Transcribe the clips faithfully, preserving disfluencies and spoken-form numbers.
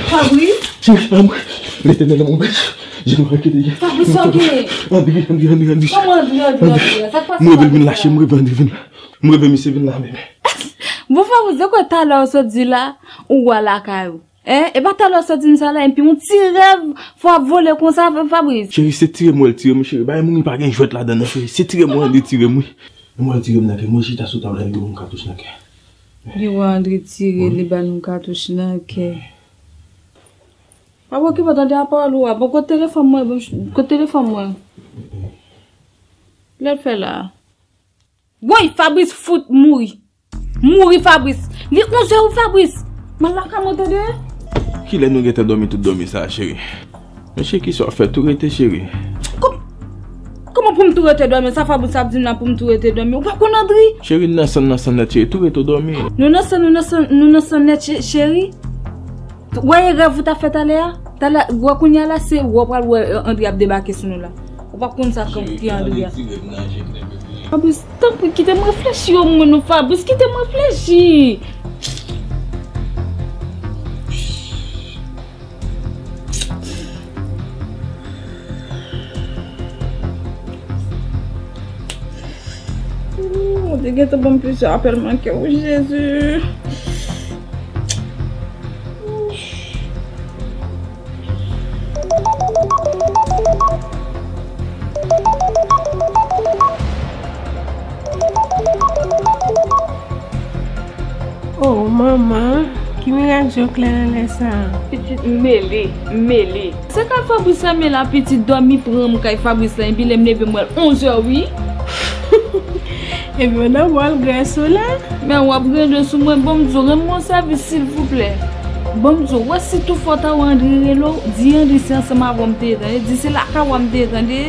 Fabrice? Cheri, anmwe. Letènèl anmwe. Je nou rekete. Fabrice, sa gen? Andre, Andre, Andre, Andre. Kòman Andre, Andre, Andre? Sa k pase? M reve l vin la, cheri, m reve Andre vin la. M reve misye vin la, bebe. Bon, Fabrice, de kwa talè w sot di la, ou wa lakay ou? Hein? E pa talè w sot di m sa la, epi yon ti rèv, fò ap vole konsa, Fabrice. Cheri, se tire m wè l tire m, cheri. Bagay moun pa gen jwèt ladan nan, cheri. Se tire m wè Andre tire m, wi. M wè l tire m nan kè. Mwen chita sou tab la, li ba m katouch nan kè. Li wè Andre tire, li ba l yon katouch nan kè. Pa okipe w, tande a pawòl ou a. Bon, kote telefòn mwen? Bon, kote telefòn mwen? Lè l fè la. Woy, Fabrice fout mouri. Mouri, Fabrice. Li onzè wi, Fabrice. M al lakay mwen, tande. Kilè nou gentan dòmi tout dòmi sa a, cheri? Men cheri, kisa w ap fè? Tou rete, cheri. Kòm-, kòman pou m tou rete dòmi? Sa Fabrice ap di m la pou m tou rete dòmi? Ou pa konn Andre? Cheri, n nan san, nan san nèt, cheri. Tou rete w dòmi. Nou nan san, nou nan san, nou nan san nèt, che-, cheri. Wè e rèv ou t ap fè talè a? Talè, wè kounye a la, se wè w pral wè, eh, Andre ap debake sou nou la. Ou pa konn sa ki Andre a. Fabrice, tanpri, kite m reflechi omwen non, Fabrice, kite m reflechi. Ooh, te gentan ban m plizyè apèl manke, o Jezi. Oh, manman, ki mirak je w klè nan lè sa a? Pitit, m mele, m mele. Se ka Fabrice la, men la pitit dòmi pran m kay Fabrice la, epi lè m leve m wè l onzè wi. Epi w nan bòl grès ou la? Men w ap grande sou mwen, bon m di w, rann mwen yon sèvis silvouplè. Bon m di w, wè si tou fò ta wè Andre rele w, di Andre se ansanm avè w m te ye tande, di se lakay w a m te ye tande.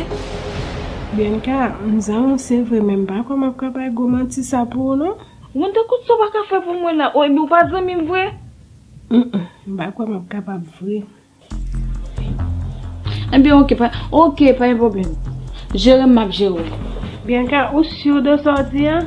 Bianca, m zanmi w se vre, men m pa kwè m ap ka bay gwo manti sa pou ou non. Wanda, kout sa w pa ka fè pou mwen la. O, epi w pa zanmi m vre? Mm, mm, m pa kwè m ap kapab vre. Ebyen, oke, pa, oke, pa gen pwoblèm. Jere m, m ap jere w. Bianca, ou si de sa w di a?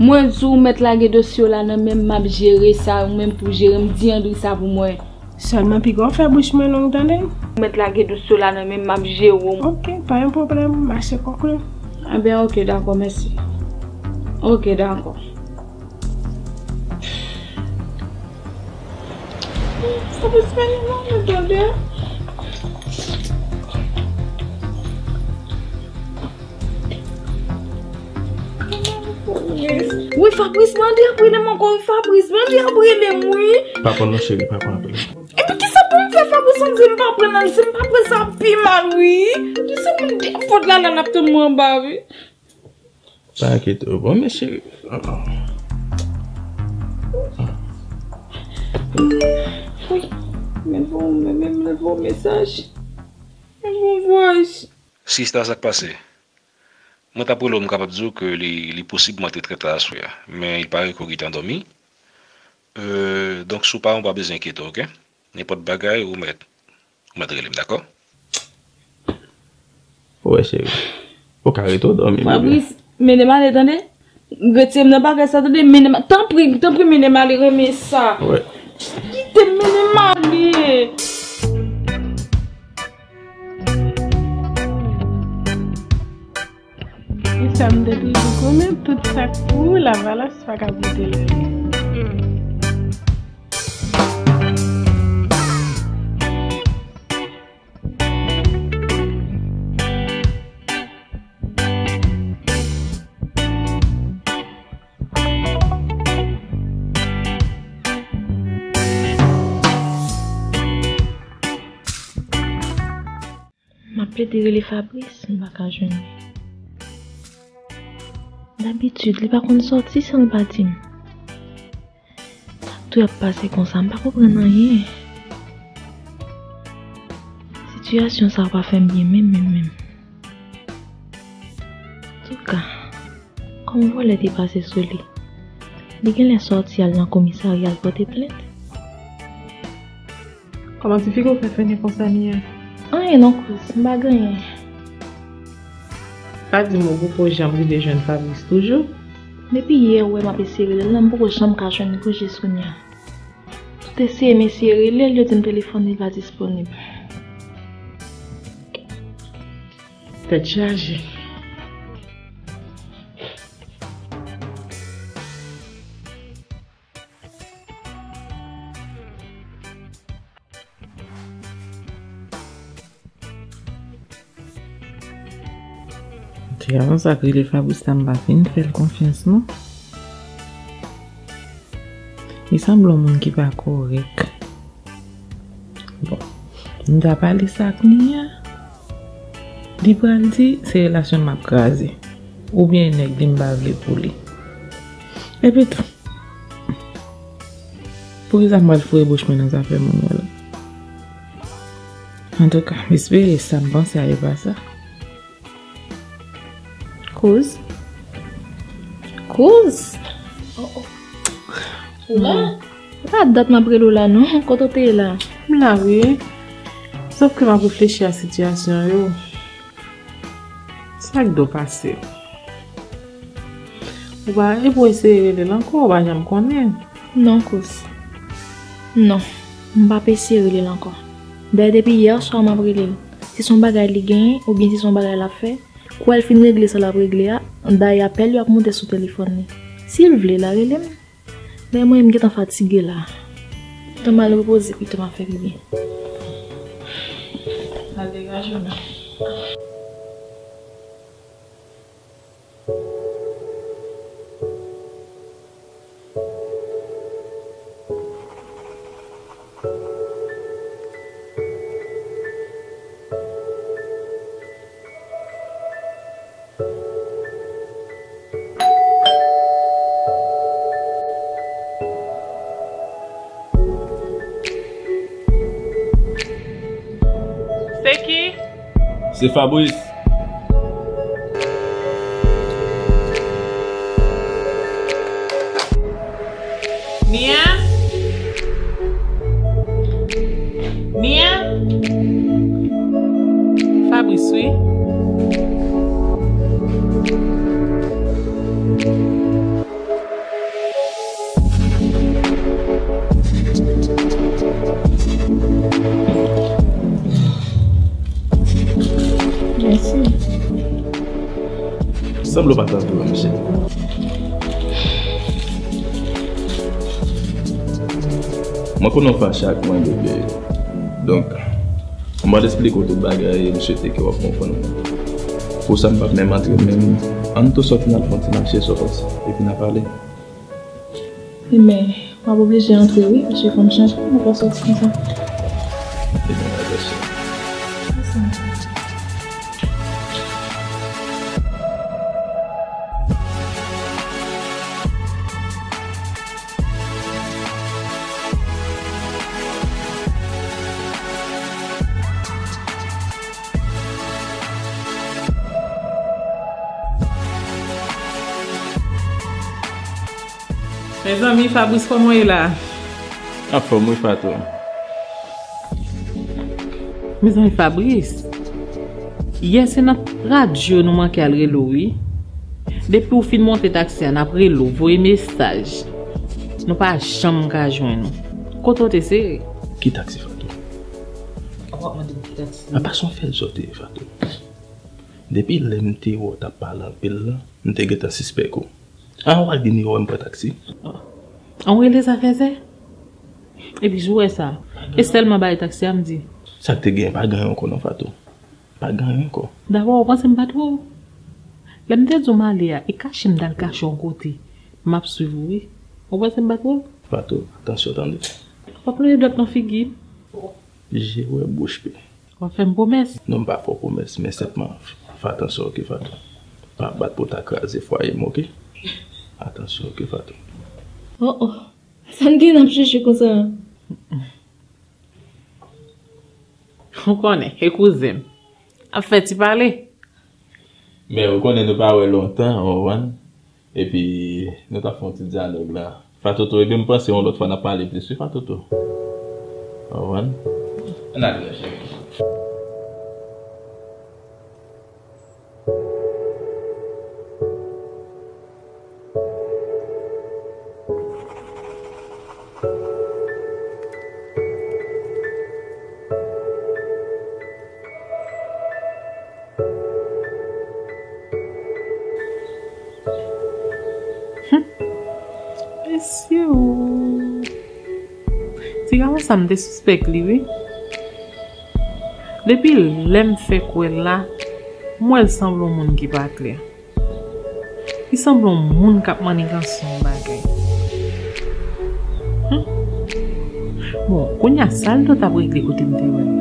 Mwen di w mèt lage dosye w la nan men m, m ap jere sa, ou menm pou jere m, di Andre sa pou mwen. Sèlman piga w fè bouch mwen long tande. Ou mèt lage dosye w la nan men m, m ap jere w. Oke, pa gen pwoblèm, mache kòk ou. Enben, oke, dakò, mèsi. Oke, dakò. Sa pa se pa yon nòmal tande. Wi, Fabrice, mande ap rele m ankò, wi, Fabrice, mande ap rele m, wi. Pa pran non, cheri, pa pran apèl. Epi kisa pou m fè, Fabrice, m di m pa pran nan, si m pa pran sa ap pi mal, wi. Di se moun de fòt la, la n ap tann mwen anba, wi. Pa enkyete w, bon, men cheri. Wi, men bon, men, men, men bon mesaj. Men bon voice. Sista, sa k pase? Mwen t ap rele w, m kapab di w ke li, li posib mwen te trè ta aswè a, men il paraît ke w gentan dòmi. Euh, donk, si w pa, ou pa bezwen enkyete w, oke? Nenpòt bagay, ou mèt, ou mèt rele m, dakò? Ou wè, cheri. Ou ka rete w dòmi, bebe. Fabrice, mennen m ale, tande? Retire m nan bagay sa, tande? Mennen m, tanpri, tanpri, mennen m ale, renmen sa. Wi. Kite m, mennen m ale. E sa m te toujou konnen, tout sa k pou ou, Lavalas pa ka pote l ale. M ap plede rele Fabrice, m pa ka jwenn li. Dabitid, li pa konn sòti san l pa di m. Sa k tou ap pase konsa, m pa konprann anyen. Sitiyasyon sa a pa fè m byen menm, menm, menm. Antouka, kòm vòlè te pase sou li, li genlè sòti al nan komisarya al pote plent. Kòman ti fi gon fè fennen konsa li a? Anyen non, Kouz, m pa gen anyen. Pa di m ou poko janm rive jwenn Fabrice toujou? Depi yè ou wè m ap eseye rele l lan, m poko janm ka jwenn li pou jis kounye a. Te eseye m eseye rele l, yo di m telefòn li pa disponib. Tèt chaje. Ti gason sa k rele Fabrice la, m pa fin fè l konfyans non. Li sanble yon moun ki pa kòrèk. Bon, m ta pale sa ak Nia. Li pral di se relasyon m ap kraze. Oubyen nèg li m pa vle pou li. Epi tou, poukisa m pral foure bouch mwen nan zafè moun yo la? Antouka, m espere sa m panse a e pa sa. Kouz? Kouz? Oh, oh. Ou la? Hmm. Sa dat m ap rele w la non. Kote w te ye la? M la wi. Sòf ke m ap reflechi a sitiyasyon yo. Sa k do pase? Ou pa, e pou eseye rele l ankò, ou pa janm konnen. Non, Kouz. Non, m p ap eseye rele l ankò. Dayè, depi yè swa m ap rele l. Si se yon bagay li genyen, oubyen si se yon bagay l ap fè, kou l fin regle sa l ap regle a, dayè apèl yo ap monte sou telefòn li. Si l vle, l a rele m. Dayè, mwen menm, m gentan fatige la. Tan m al repoze, pito m ap fè pi byen. Al degaje w menm. Se ki? Se Fabrice. Nia? Nia? Fabrice, wi. Mèsi. Sanble w pa t anvi wè m, cheri. Mwen konnen w fache ak mwen, bebe. Donk, mwen pral esplike w tout bagay e m swete ke w ap konprann mwen. Pou sa, m p ap menm antre menm. Ann tou sòti, n al fè yon ti mache, sa w panse? Epi n a pale. Ebyen, w ap oblije antre wi, paske fò m chanje, m pa sòti konsa. Ebyen, n a chanje. Mezanmi, Fabrice, kòman w ye la? Anfòm wi, Fatou. Mezanmi, Fabrice, yè se nan radyo nou manke al rele w, wi. Depi w fin monte taksi a, n ap rele w, voye mesaj. Nou pa janm ka jwenn ou. Kote w te, sere? Ki taksi, Fatou? Ou ap mande m ki taksi? A pa se yon fèl sa w te ye, Fatou. Depi lè m te wè w t ap pale anpil la, m te gentan sispèk ou. A, ou al gen erè, m pran taksi. An, ou rele sa fèzè? Epi jou wè sa, e sèlman bay taksi a m di. Sa k te gen, pa gen ankò non, Fatou. Pa gen ankò. Dabò, ou panse m pa t wè w? Lè m te di w m ale a, e kache m t al kache yon kote. M ap swiv ou, wi. Ou panse m pa t wè w? Fatou, atansyon tande. W ap lonje dwèt nan figi m. Je wè bouch pe. W ap fè m pwomès? Non, m pa fè w pwomès, men senpman fè atansyon, oke, Fatou? Pa bat pou w ta kraze fwaye m, oke? Atansyon, oke, Fatou? Oh, oh. Sa n gen n ap chèche konsa? Ou konnen, e kouzen m ap fè ti pale. Men ou konnen nou pa wè lontan, ou konprann? Epi, nou t ap fè yon ti dyalòg la. Fatoto, ebyen, m panse yon lòt fwa n ap pale plis, wi, Fatoto. Ou konprann? Ann ale, cheri. Mesye o. Ti gason sa m te sispèk li wi. Depi lè m fèk wè l la, m wè l sanble yon moun ki pa klè. Li sanble yon moun k ap manniganse yon bagay. Hmm. Bon, kounye a sa l dwe t ap regle kote m te wè l la.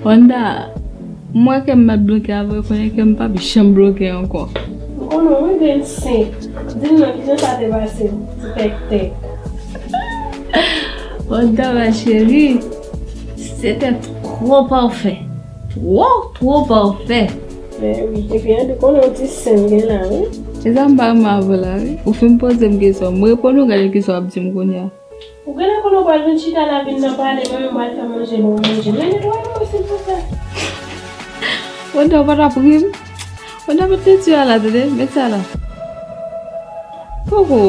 Wanda, m wè kè m mèt bloke avè w, konnen kè m p ap janm bloke ankò. M konnen w wi, Bensy. Di m non, kijan sa te pase, ti tèktèk? Wanda, ma chérie, c'était trop parfait. Twò, twò pafè. Men wi, epi an tou konnen yon ti sen gen la wi. E sa m pa renmen avè w la wi. Ou fin poze m kesyon, m reponn ou, gade kisa w ap di m kounye a. Ou genlè konnen w pral vin chita la vin nan pale, mwen menm m pral fè manje, bon manje. Men netwaye non silvouplè. Wanda, ou pa t ap ri m? Wanda, met tenti a la, tande, met sa la. Koko,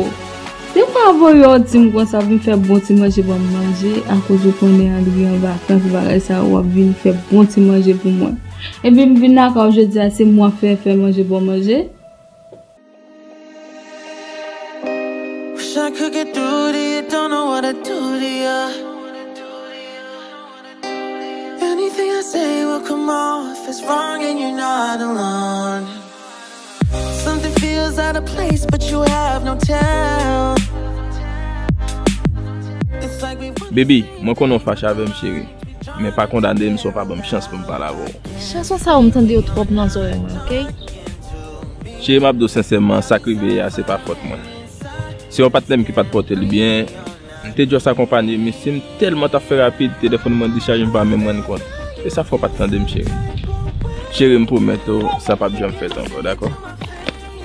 se pa voye w di m konsa vin fè bon ti manje ban m manje, akoz ou konnen André an vakans, bagay sa, w ap vin fè bon ti manje pou mwen. Epi m vin lakay ou jodi a, se mwen fè, fè manje ban w manje. Wish I could get through to you, don't know what to do to you. Anything I say will come off as wrong and you're not alone. Something feels out of place, but you have no tell. It's like we Baby, mwen konnen w fache avè m, cheri. Men pa kondane m si w pa ban m chans pou m pale avè w. Chanson sa yo m tande yo twòp nan zòrèy mwen, oke? Cheri, m ap di w sensèman, sa k rive a, se pa fòt mwen. Se yon patnè m ki pa t pote l byen. M te just akonpanye, men si m tèlman t ap fè rapid, telefòn mwen dichaje, m pa menm rann kont. E sa fè w pa t tande m, cheri. Cheri, m pwomèt ou, sa p ap janm fèt ankò, dakò?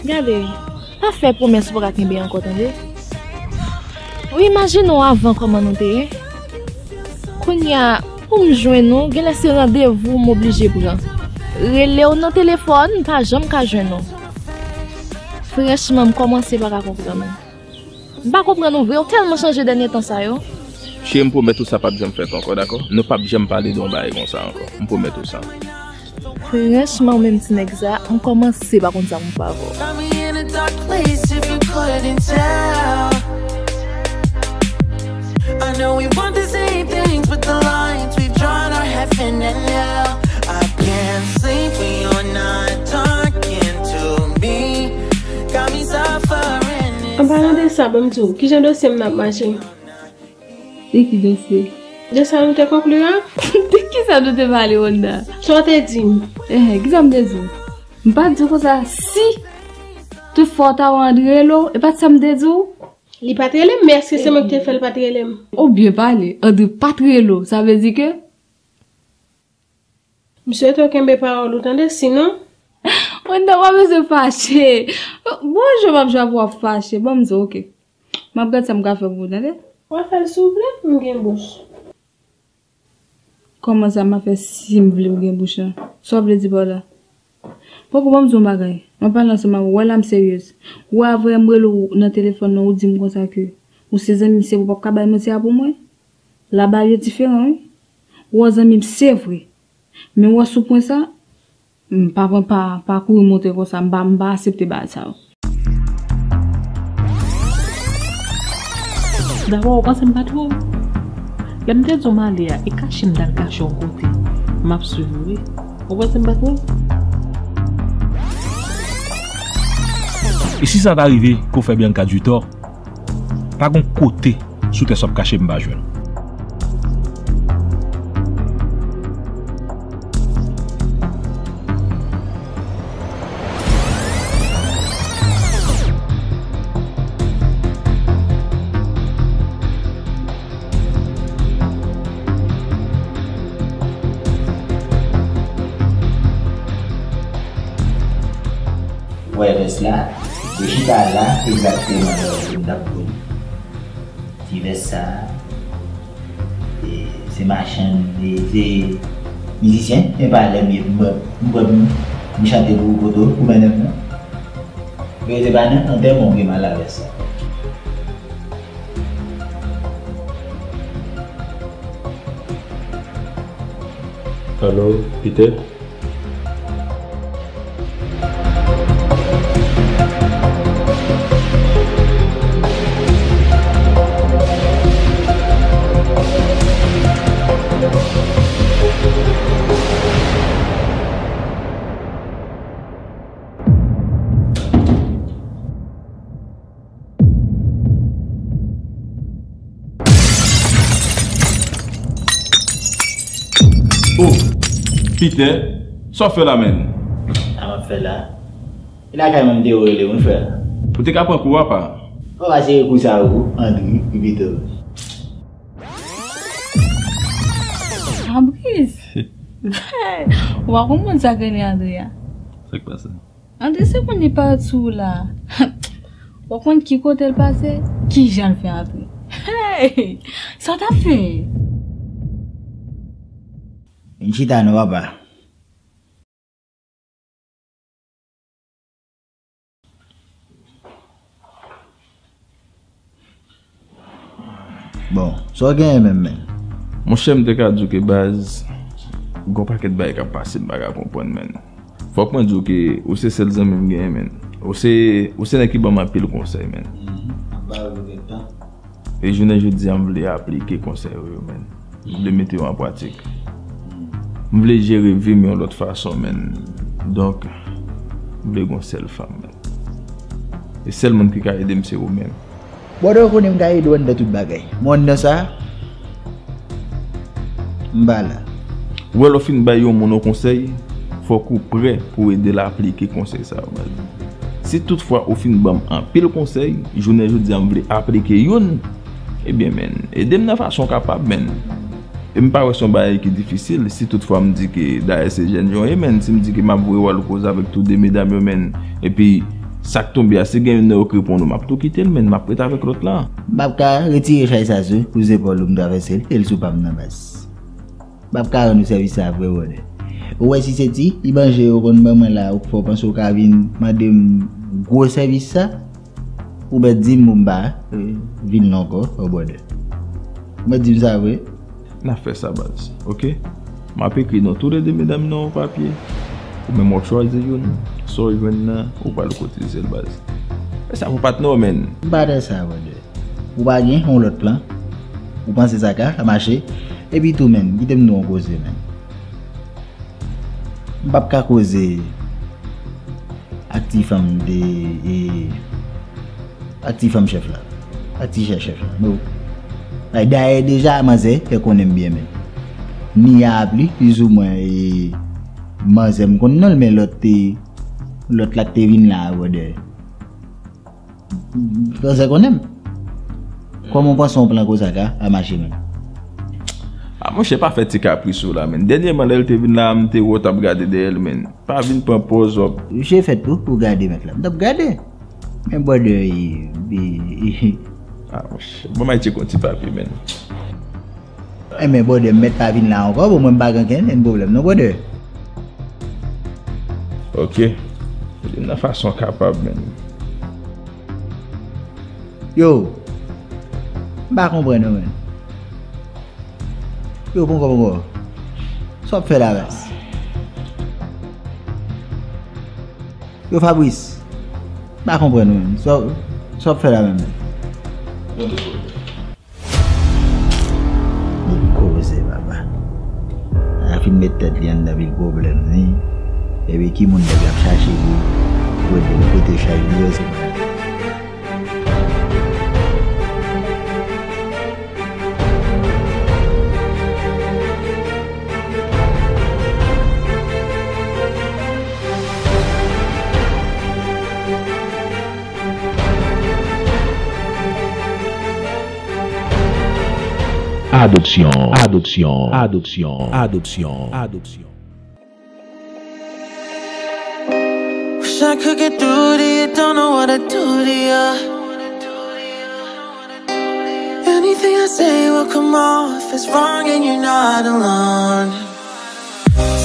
Gade, pa fè pwomès ou pa ka kenbe ankò, tande? Ou imajine w avan kòman nou te ye? Kounye a, pou m jwenn ou, genlè se randevou m oblije pran. Rele w nan telefòn, m pa janm ka jwenn ou. Franchman, m kòmanse pa ka konprann ou. M pa konprann ou vre, ou tèlman chanje dènye tan sa yo. Cheri, m pwomèt ou sa p ap janm fèt ankò, dakò? Nou p ap janm pale de yon bagay konsa ankò. M pwomèt ou sa. Franchman, ou menm ti nèg sa, m kòmanse pa konn sa pou m fè avè w. Got me in a dark place if you couldn't tell. I know we want the same things, but the lines we've drawn are heaven and hell. I can't sleep when you're not talking to me. Got me suffering. An palan de sa, ban m di w, kijan dosye m nan ap mache? De ki dosye? De sa nou te konkli a? De kisa nou te pale, Wanda? Sa w te di m? Ehe, kisa m te di w? M pa t di w konsa, si tout fwa w ta wè André rele w, e pa t sa m te di w? Li pa t rele m, men èske se mwen ki te fè l pa t rele m? Ou byen pale, André pa t rele w, sa vle di ke M swete w kenbe pawòl ou, tande, sinon. Wanda, w pa bezwen fache. Bon, jan m ap jwe avè w, w ap fache. Bon, m di w, oke. M ap gad sa m ka fè pou ou, tande. W a fè l, silvouplè, m gen bouch. Kòman sa m ap fè si m vle ou gen bouch lan? Sa w vle di pa w la? Poko, ban m di w yon bagay. M ap pale ansanm avè w, wè la m seryez. Ou wè avè m rele w nan telefòn nan, ou di m konsa ke ou se zanmi m, se ou p ap ka bay manti a pou mwen? Labay yo diferan, wi. Ou wè zanmi m, se vre. Men ou wè sou pwen sa, m pa pran pa, pa kouri monte konsa, m pa, m pa aksepte bagay sa yo. Dabò, ou panse m pa twò? Lè m te di w m ale a, e kache m t al kache yon kote. M ap swiv ou, wi. Ou panse m pa twò? E si sa ta rive ke w fè Bianca du tort, pa gon kote sou tè sa w ap kache m pa jwenn ou. Wè vès la, yo chita la egzakteman lè w te m t ap pran ti vès sa a. E, se machann, e, se mizisyen, e pa lè m ye, m, m, m, m chante pou, pou, pou, pou mennen m nan. Yo, se pa nan antèman w gen mal avè sa. Alo, Peter? Oh, Peter, sa w fè la, menn? Sa m ap fè la? E lakay mwen m te rele w, wi, frè. Ou te ka pran kou a, pa? Ou pa sere kou sa, wi, Andri, Pito. Fabrice! Ou pa konn moun sa k rele André a? Sa k pase? André se konn li parèt sou ou la. Ou konn ki kote l pase? Kijan l fè antre? Hey! Sa w t ap fè? Vin chita non, papa. Bon, sa w genyen menm, menn? Monchè, m te ka di w ke baz, gon pakèt bagay k ap pase m pa ka konprann, menn. Fòk mwen di w ke ou se sèl zanmi m genyen, menn. Ou se, ou se nèg ki ban m anpil konsèy, menn. Mhm. Ap ba yo gen tan. E jounen jodi a, m vle aplike konsèy ou yo, menn. M vle mete yo an pratik. M vle jere vi m yon lòt fason, menn. Donk, m vle gon sèl fanm, menn. E sèl moun ki ka ede m, se ou menm. Brother, ou konnen m ka ede w anndan tout bagay. Men anndan sa, m pa la. Ou wè, lè w fin bay yon moun yon konsèy, fòk ou prè pou w ede l aplike konsèy sa yo, baz. Si toutfwa ou fin ban m anpil konsèy, jounen jodi a m vle aplike youn, ebyen, menn, ede m nan fason w kapab, menn. E m pa wè se yon bagay ki difisil, si toutfwa m di ke, dayè se jèn jan w ye, menn, si m di ke m ap voye w al koze avèk tou de medam yo, menn, epi sa k tonbe a, si gen youn nan yo k reponn ou, m ap tou kite l, menn, m ap ret avèk lòt la. M p ap ka retire chay sa sou, sou zepòl ou m travèse l, e l sou pa m nan baz. M p ap ka rann ou sèvis sa vre, brother. Ou wè si se ti, ti manje yo konn ban mwen la, ou fè w panse w ka vin mande m gwo sèvis sa? Ou mèt di m pou m pa, eh, vin la ankò, oh, brother. Ou mèt di m sa vre. N a fè sa, baz, oke? M ap ekri non tou le de medam nan yon papye. Ou menm w ap chwazi youn. Sa w jwenn nan, ou pral kotize l, baz. Fè sa pou patnè w, menn. M pa nan sa, brother. Ou pa gen yon lòt plan? Ou panse sa ka mache? Epi tou, menn, kite m di w yon koze, menn. M p ap ka koze ak ti fanm de, e, ak ti fanm chèf la. Ak ti chèf chèf la. No. Ay, dayè deja manzè fè konnen m byen, menn. Nia a pli, plizoumwen, e, manzè m konn non l, men lòt te, lòt la k te vin la, brother. Manzè konnen m. Kòman w panse yon plan konsa ka, ka mache, menn? A, monchè, pa fè ti kapris ou la, menn. Dènyèman, lè l te vin la, m te wè w t ap gade dèyè l, menn. Pa vin pran pòz w ap. Misye fèt tou pou gade mèt la. M t ap gade. Men brother, e, e, e. A, monchè. Bon, m al tcheke yon ti papye, menn. Enben, brother, m mèt pa vin la ankò, bon, mwen m pa gen kenn pwoblèm, non, brother. Ok. Nan fason kapab, menn. Yo, m pa konprann, non, menn. Yo, poko, poko. Sa w ap fè la, ras? Yo, Fabrice, m pa konprann, non, menn. Sa, sa w ap fè la, menm, menn? Li koze, papa. A fin met tèt li anndan pil pwoblèm, wi. Epi ki moun nèg la ap chache pou, pou ede l pote chay li yo, se pa. Adopsyon, adopsyon, adopsyon, adopsyon, adopsyon. Wish I could get through to you, don't know what to do to you. Anything I say will come off as wrong and you're not alone.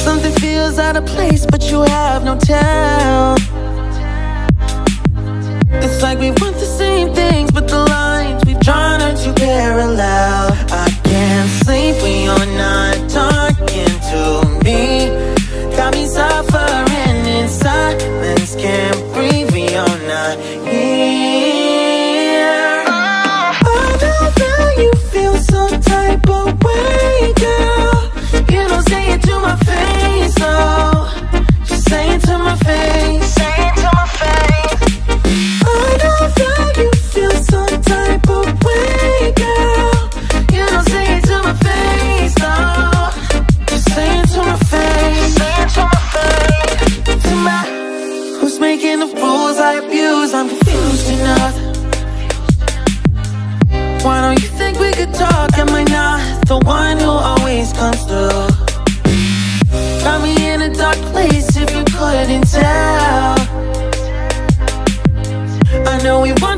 Something feels out of place, but you have no tell. It's like we want the same things, but the lines we've drawn are too parallel. I can't sleep when you're not talking to me. Why don't you think we could talk? Am I not the one who always comes through? Got me in a dark place if you couldn't tell. I know we want